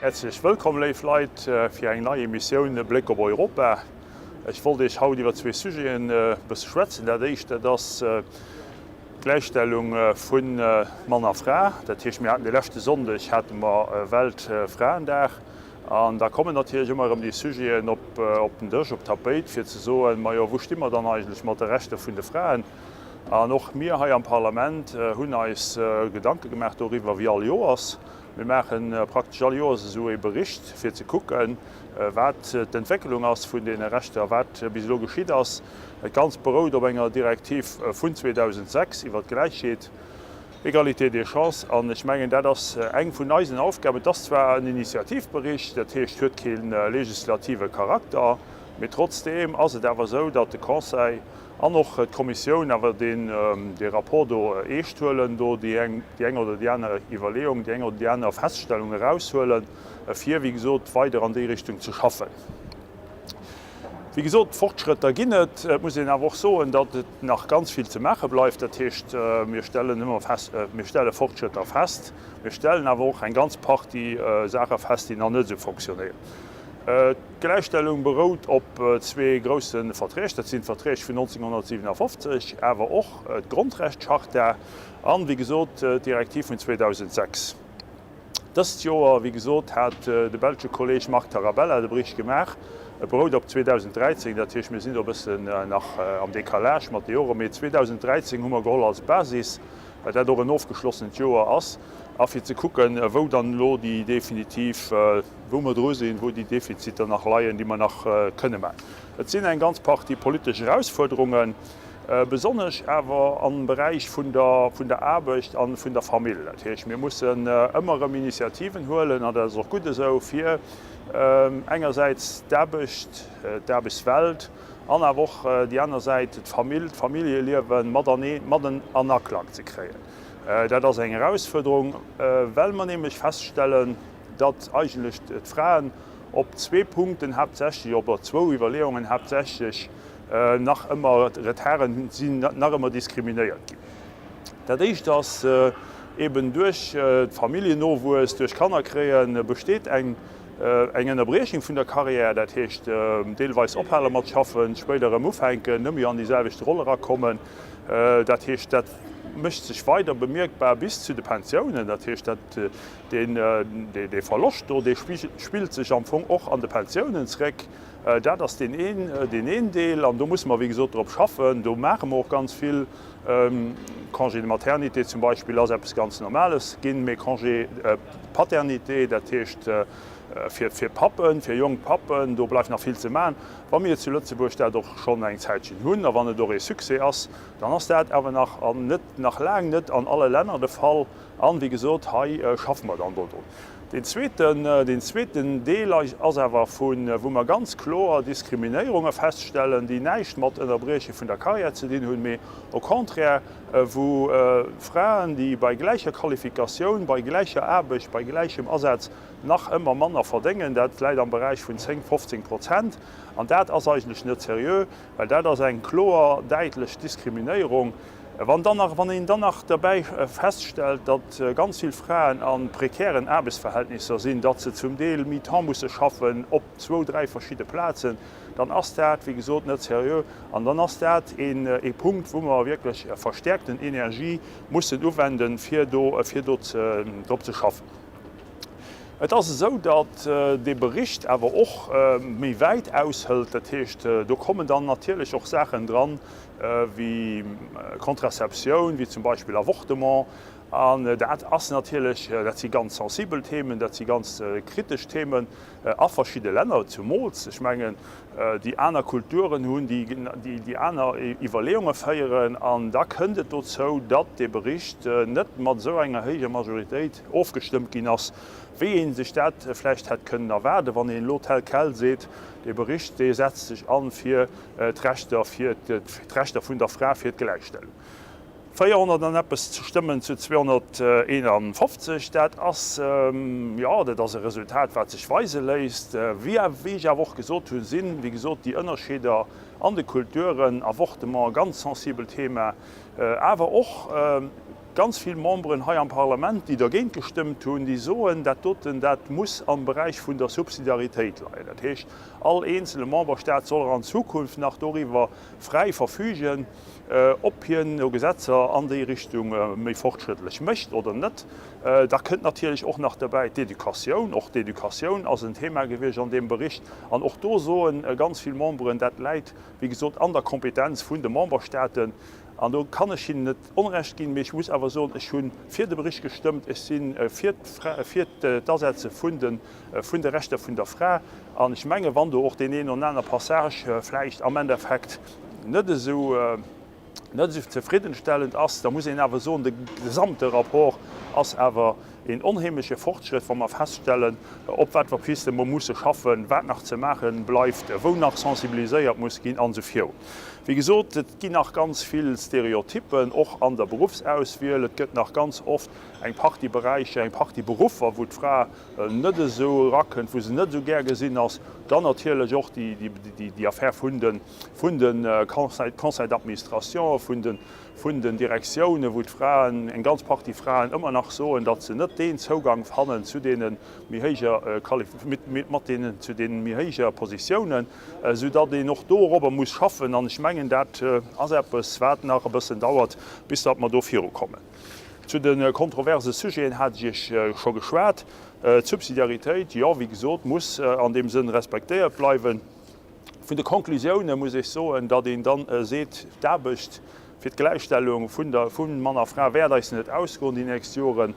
Häerzlech wëllkomm, léif Leit, fir eng nei Emissioun Bléck op Europa. Ech wollt Iech haut iwwer zwee Sujeten e bësse schwätzen. Dat éischt, dat ass d'Gläichstellung vu Mann a Fra. Dat heescht, mir haten de leschte Sonndeg hate mer Weltfraendag an da kommen natierlech ëmmer erëm déi Sujeten op den Dësch, op d'Tapéit, fir ze soen, majo, wou sti mer dann eigentlech mat de Rechter vun de Fraen? An och mir hei am Parlament hunn eis Gedanke gemaach doriwwer, wéi all Joers. Mir maache praktesch all Joers esou ee Bericht, fir ze kucken, wat d'Entwécklung ass vun deene Rechter, wat bis elo geschitt ass. Dat Ganzt berout op enger Direktiv vun 2006 iwwert d'Gläichheet, Égalité des chances. An ech mengen, dat ass eng vun eisen Aufgaben. Et ass zwar en Initiativbericht, dat heescht, huet kee legislative Charakter, mee trotzdeem ass et awer esou, datt de Conseil an och d'Kommissioun awer deen dee Rapport do eescht huelen, do déi eng déi eng oder déi aner Iwwerleeung, déi eng oder déi aner Feststellung eraushuelen, fir, wéi gesot, weider an déi Richtung ze schaffen. Wéi gesot, Fortschrëtter ginn et. Et muss een awer och soen, datt et nach ganz vill ze maache bleift. Dat heescht, mir stellen ëmmer fest, mir stelle Fortschrëtter fest, mir stellen awer och eng ganz Partie Saache fest, déi nach net esou fonctionnéieren. D'Gläichstellung berout op zwee grousse Verträg, dat sinn d'Verträg vun 1957, awer och d'Grondrechtscharta an, wéi gesot, d'Direktiv vun 2006. Dëst Joer, wéi gesot, hat de belsche Kolleeg Marc Tarabella de Bericht gemaach. E berout op 2013, dat heescht, mir sinn do e bëssen nach am Décalage mat de Joren, mee 2013 hu mer geholl als Basis, well dat och en ofgeschlossent Joer ass, a fir ze kucken, wou dann elo déi definitiv, wou mer dru sinn, wou déi Defiziter nach leien, déi mer nach kënne maachen. Et sinn eng ganz Partie politesch Erausfuerderungen, besonnesch awer am Beräich vun der, vun der Aarbecht a vun der Famill. Dat heescht, mir mussen ëmmer erëm Initiativen huelen, an dat ass och gutt esou, fir engersäits d'Aarbecht, d'Aarbechtswelt an awer och déi aner Säit, d'Famill, d'Familljeliewe matenee, maten an Aklang ze kréien. Dat ass eng Erausfuerderung, well mer nämlech feststellen, datt eigentlech d'Fraen op zwee Punkten haaptsächlech, op zwou Iwwerleeungen haaptsächlech nach ëmmer Retarden hunn, sinn, nach ëmmer diskriminéiert ginn. Dat éischt ass eben duerch d'Familljennowuess, duerch Kannerkréien besteet eng eng Ënnerbriechung vun der Carrière, dat heescht deelweis ophale mat schaffen, spéider erëm ufänken, net méi an déi selwecht Roll erakommen. Dat heescht, dat mécht sech weider bemierkbar bis zu de Pensiounen. Dat heescht, dat dee Verloscht do, dee spillt sech am Fong och an de Pensiounen zréck. Dat ass deen een, deen een Deel. An do musse mer, wéi gesot, drop schaffen. Do maache mer och ganz vill. Congé de maternité zum Beispill ass eppes ganz Normales ginn, mee Congé paternité, dat heescht fir fir Pappen, fir jonk Pappen, do bleift nach vill ze maachen. Wa mir zu Lëtzebuerg dat och schonn eng Zäitchen hunn a wann et och ee Succès ass, dann ass dat awer nach an net, nach laang net an alle Länner de Fall. An, wéi gesot, hei schaffe mer dann dodrun. Deen zweeten, deen zweeten Deel ass awer vu wou mer ganz kloer Diskriminéierunge feststellen, déi näischt mat Ënnerbrieche vun der Carrière ze dinn hunn, mee au contraire, wou Fraen, déi bei gläicher Qualifikatioun, bei gläicher Aarbecht, bei gläichem Asaz nach ëmmer manner verdéngen. Dat läit am Beräich vun 10, 15 Prozent. An dat ass eigentlech net seriö, well dat ass eng kloer, däitlech Diskriminéierung. Wann dann nach, wann een dann nach derbäi feststellt, datt ganz vill Fraen a prekären Aarbechtsverhältnisser sinn, datt se zum Deel mi-temps musse schaffen op zwou, dräi verschidde Plazen, dann ass dat, wéi gesot, net seriö an dann ass dat een ee Punkt, wou mer wierklech verstäerkten Energie mussen uwenden, fir do, fir do drop ze schaffen. Et ass esou, datt dee Bericht awer och méi wäit aushëlt. Dat heescht, do kommen dann natierlech och Saachen dran, wéi Contraceptioun, wéi zum Beispill Avortement. An dat ass natierlech, dat si ganz sensibel Themen, dat si ganz kritesch Themen a verschidde Länner, zumools, ech mengen, déi aner Kulturen hunn, déi aner Iwwerleeunge féieren. An da kënnt et dozou, datt dee Bericht net mat esou enger héijer Majoritéit ofgestëmmt ginn ass, wéi ee sech dat vläicht hätt kënnen erwaarden, wann een elo tel quel seet, dee Bericht, dee setzt sech an fir d'Rechter fir d'Rechter vun der Fra, fir d'Gläichstellung. 400 an eppes Stëmmen zu 251, dat ass, jo, dat ass e Resultat, wat sech weise léisst. Wéi ech awer och gesot hunn, sinn, wéi gesot, déi Ënnerscheeder an de Kulturen, Avortement, e ganz sensibelt Thema, awer och. Ganz vill Memberen hei am Parlament, déi dergéint gestëmmt hunn, déi soen, dat doten, dat muss am Beräich vun der Subsidiaritéit leien. Dat heescht, all eenzele Memberstaat soll an Zukunft nach doriwwer fräi verfügen, ob hien elo Gesetzer an déi Richtung méi fortschrëttlech mécht oder net. Da kënnt natierlech och nach derbäi d'Educatioun. Och d'Educatioun ass en Thema gewiescht an deem Bericht. An och do soen ganz vill Memberen, dat läit, wéi gesot, an der Kompetenz vun de Memberstaaten. An do kann ech hinnen net Onrecht ginn, mee ech muss awer soen, ech hu fir de Bericht gestëmmt, ech si fir fir d'Asetze vun de vun de Rechter vun der Fra. An ech menge wann do och deen een oder aner Passage vläicht am Endeffekt net esou net esou zefriddenstellend ass, da muss een awer soen, de gesamte Rapport ass awer een onheemleche Fortschrëtt, wa mer feststellen, op wat fir Piste mer musse schaffen, wat nach ze maache bleift, wou nach sensibiliséiert muss ginn an esou virun. Wéi gesot, et ginn nach ganz vill Stereotyppen, och an der Beruffsauswiel. Et gëtt nach ganz oft eng Partie Beräicher, eng Partie Beruffer, wou d'Fra net esou erakënnt, wou se net esou gär gesinn ass. Dann natierlech och déi Affär vun de Conseils d'administration, vun den Direktiounen, wou d'Fraen, eng ganz Partie Fraen ëmmer nach soen, datt se net deen Zougang fannen zu deene méi héijer, mat deenen, zu deene méi héijer Positiounen. Esou datt een och dorobber muss schaffen. An ech mengen, dat ass eppes, wat nach e bëssen dauert, bis datt mer do virukommen. Zu de kontroverse Sujeten hat ech Iech scho geschwat. D'Subsidiaritéit, jo, wéi gesot, muss an deem Sënn respektéiert bleiwen. Vun de Konklusiounen muss ech soen, datt een dann seet, d'Aarbecht Fir d'Gläichstellung vun der vun Mann a Fra wäert eis net ausgoen déi nächst Joren.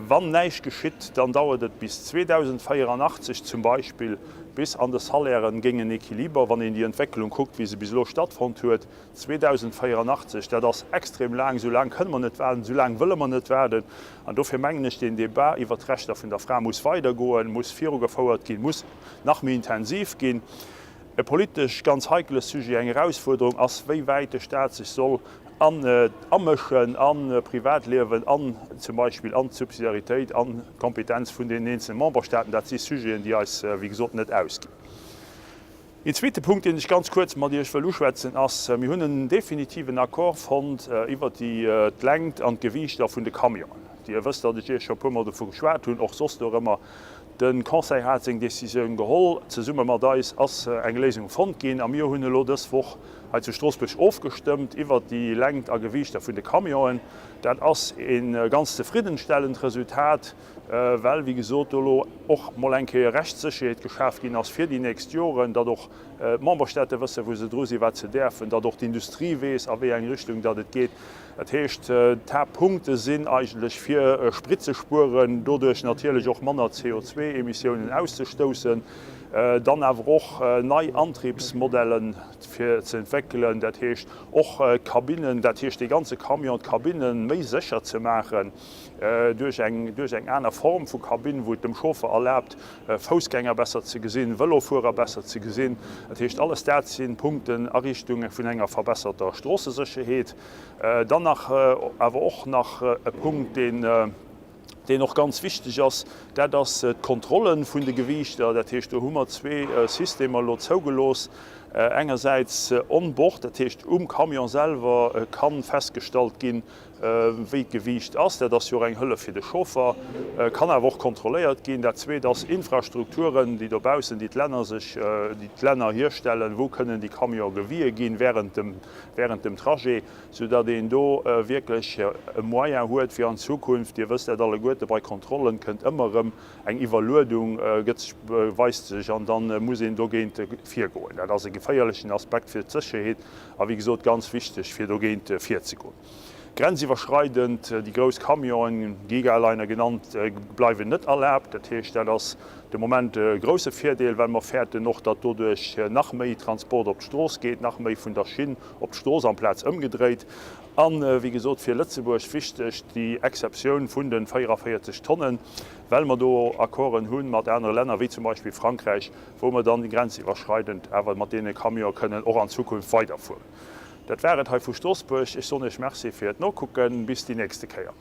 Wann näischt geschitt, dann dauert et bis 2084 zum Beispill, bis an de Salairen géing en Equiliber, wann een déi Entwécklung kuckt, wéi se bis elo stattfonnt huet, 2084, dat ass extrem laang, esou laang kënne mer net waarden, esou laang wëlle mer net waarden. An dofir mengen ech, deen Débat iwwert d'Rechter vun der Fra muss weidergoen, muss virugefouert ginn, muss nach méi intensiv ginn. E politesch ganz heikele Sujet, eng Erausfuerderung ass, wéi wäit de Staat sech soll amëschen a Privatliewen an zum Beispill an d'Subsidiaritéit, an d'Kompetenz vun deenen eenzele Memberstaaten. Dat si Sujeten, déi eis, wéi gesot, net ausginn. Een zweete Punkt, deen ech ganz kuerz mat Iech wëll uschwätzen, ass, Mir hunn en definitiven Accord fonnt iwwert d'Längt an d'Gewiichter vun de Camionen. Dir wësst, datt ech Iech scho e puermol dovu geschwat hunn, och soss dorëmmer. De Conseil hat seng Decisioun geholl. Zesumme mat eis ass eng Léisung fonnt ginn a mir hunn elo dës Woch hei zu Stroossbuerg ofgestëmmt iwwert déi Längt a Gewiichter vun de Camionen. Dat ass e ganz zefriddenstellend Resultat, well, wéi gesot, do elo och mol eng Kéier Rechtssécherheet geschaf ginn ass fir déi nächst Joren, datt och d'Memberstaate wëssen, wou se dru sinn, wat se däerfen, datt och d'Industrie weess, a wéi eng Richtung datt et geet. Dat heescht, d'Haaptpunkte sinn eigentlech fir Sprit ze spueren, doduerch natierlech och manner CO2-Emissiounen auszestoussen, dann awer och nei Antriebsmodellen fir ze entwéckelen, dat heescht och d'Kabinnen, dat heescht dee ganze Camion, d'Kabinne méi sécher ze maachen duerch eng duerch eng aner Form vu Kabinn, wou et dem Chauffer erlaabt, Foussgänger besser ze gesinn, Vëlofuerer besser ze gesinn. Dat heescht, alles dat si Punkten a Richtung vun enger verbesserter Stroossesécherheet. Dann nach awer och nach e Punkt, deen, deen och ganz wichteg ass, dat ass d'Kontrolle vun de Gewiichter. Dat heescht, do hu mer zwee Systemer elo zougelooss. Engersäits on board, dat heescht um Camion selwer ka festgestallt ginn, wéi d'Gewiicht ass. Dat ass jo och eng Hëllef fir de Chauffer, kann awer och kontrolléiert ginn. Dat Zweet ass Infrastrukturen, déi dobaussen, déi d'Länner sech, déi d'Länner hierstellen, wou kënnen déi Camione gewie ginn während dem, während dem Trajet, soudatt een do wierklech e Moyen huet, fir an Zukunft, Dir wësst dat alleguerte, bei Kontrollen kënnt ëmmer erëm eng Iwwerluedung, gëtt sech, weist sech an da muss een dogéint virgoen. Dat ass e geféierlechen Aspekt fir d'Sécherheet a wéi gesot ganz wichteg, fir dogéint virzegoen. Grenziwwerschreidend, déi grouss Camionen, Gigaliner genannt, bleiwen net erlaabt. Dat heescht, dat ass de Moment e grousse Virdeel, well mer fäerten och, datt doduerch nach méi Transport op d'Strooss geet, nach méi vun der Schinn op d'Strooss amplaz ëmgedréit. An, wéi gesot, fir Lëtzebuerg wichteg, déi Exceptioun vun de 44 Tonnen, well mer do Accorden hu mat anere Länner, wéi zum Beispill Frankräich, wou mer dann grenziwwerschreidend awer mat deene Camione kënnen och an Zukunft weiderfueren. Dat war et hei vu Stroossbuerg. Ech soen Iech Merci fir d'Nokucken. Bis déi nächste Kéier.